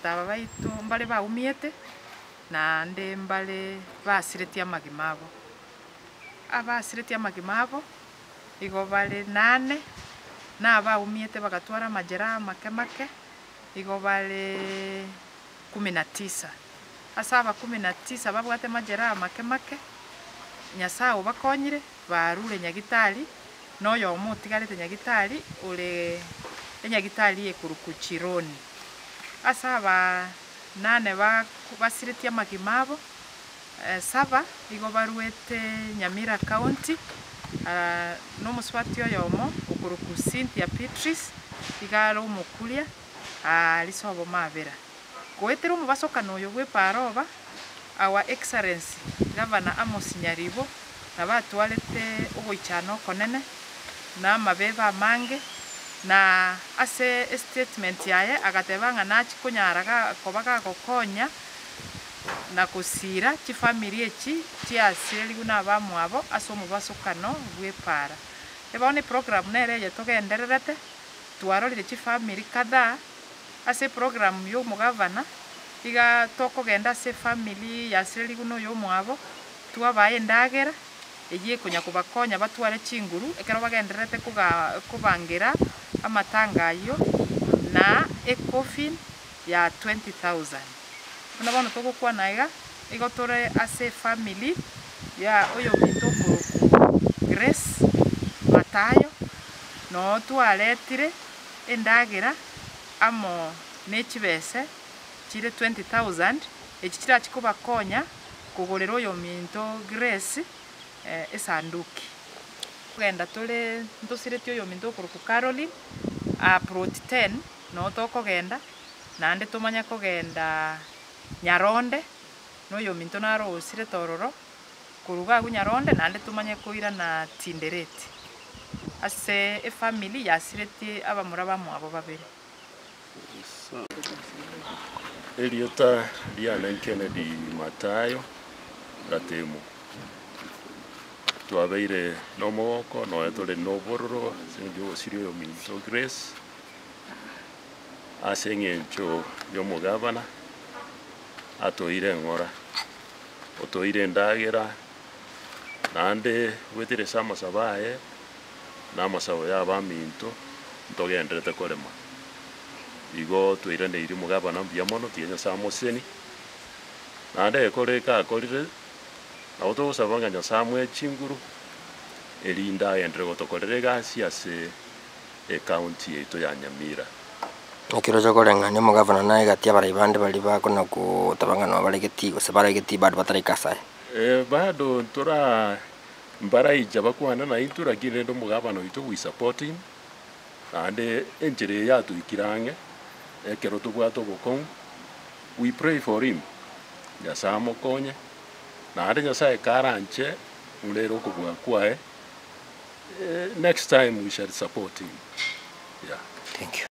Aba baito mbare baumiete, naende mbare basiretie amagima abo. Abasiretie amagima abo, igo bare nane, na abaumiete bagatwara amajeraha amake make, igo bare kumi na tisa. Ase aba kumi na tisa babwate amajeraha make make, Nyasaye obakonyire, barure nyagitari, na oyomo otigarete nyagitari ore enyagitari ekorokwa Chironi. Ase aba nane basiretie amagima abo, saba igo baruete Nyamira County, na omosubati oyomo okorokwa Cynthia Beatrice, iga are omokuria aa risobo mabera. Goetera omobasokano oyo bw'eparoba, Our Excellency Governor Amos Nyaribo nabo atwarete ogoichana okonene na amabebe amange, na ase estatement yaye agateba ng'a nachia konyara ga koba gagokonya na gosira chifamiri echi chiasirerigwe na abamwabo ase omobasokano bw'epaara. Bono eprogram nere eye togendererete, twarorire chifamiri kadhaa ase eprogram ya omogavana, iga tokogenda ase efamiri yasirerigwe na oyomwabo, twabaa endagera, eywo ekonya kobakonya batware chinguru, ekero bagendererete koga kobangera amatanga aywo, na ecoffin ya 20,000. Buna bono togokwana iga, igo tore ase efamiri ya oyominto okorokwa Grace Matayo, noo twaretire endagera amo ne chibese chire 20,000, echi chirachi kobakonya kogorera oyominto Grace esanduki. Kogenda tore ntosiretie oyominto okorokwa Caroline, plot 10, noo tokogenda, naende tomanye kogenda Nyaronde, na oyominto naro osirete ororo, korwa iga abwo Nyaronde naende tomanye koirana Tindereti, ase efamiri yasiretie abamura bamwabo babere. Erieta riane Kennedy Matayo Gatemo. Twabeire nomogoko nonya tore nobororo ase eng'encho y'ogosiria oyominto Grace, ase eng'encho y'omogabana atoeire eng'ora, otoeire endagera, naende goetera ase amasabo aye, na amasabo ya abaminto, ntogenderete korema. Igo twairaneirie omogabana mbuya mono, tiga Nyasaye amosesenie, naende egekoro eke akorire, nabo togosaba ng'a Nyasaye amoe chinguru, erinde agenderere gotokorera egasi ase ecounty yaito ya Nyamira. Ekero ocha koreng'ania omogavana naye gati abarai bande baria bakona goteba ng'a noo baregeti gose baregeti bado bataraika ase aya. Bado ntora mbaraija bakwane naintwe lakini rende omogabana oito we support him, naende enchera eye yatoikire ang'e, ekero tobwate obokong'u, we pray for him, Nyasaye amokonye, naende Nyasaye karanche rero okobua kwaye, next time we shall support him, yeah. Thank you.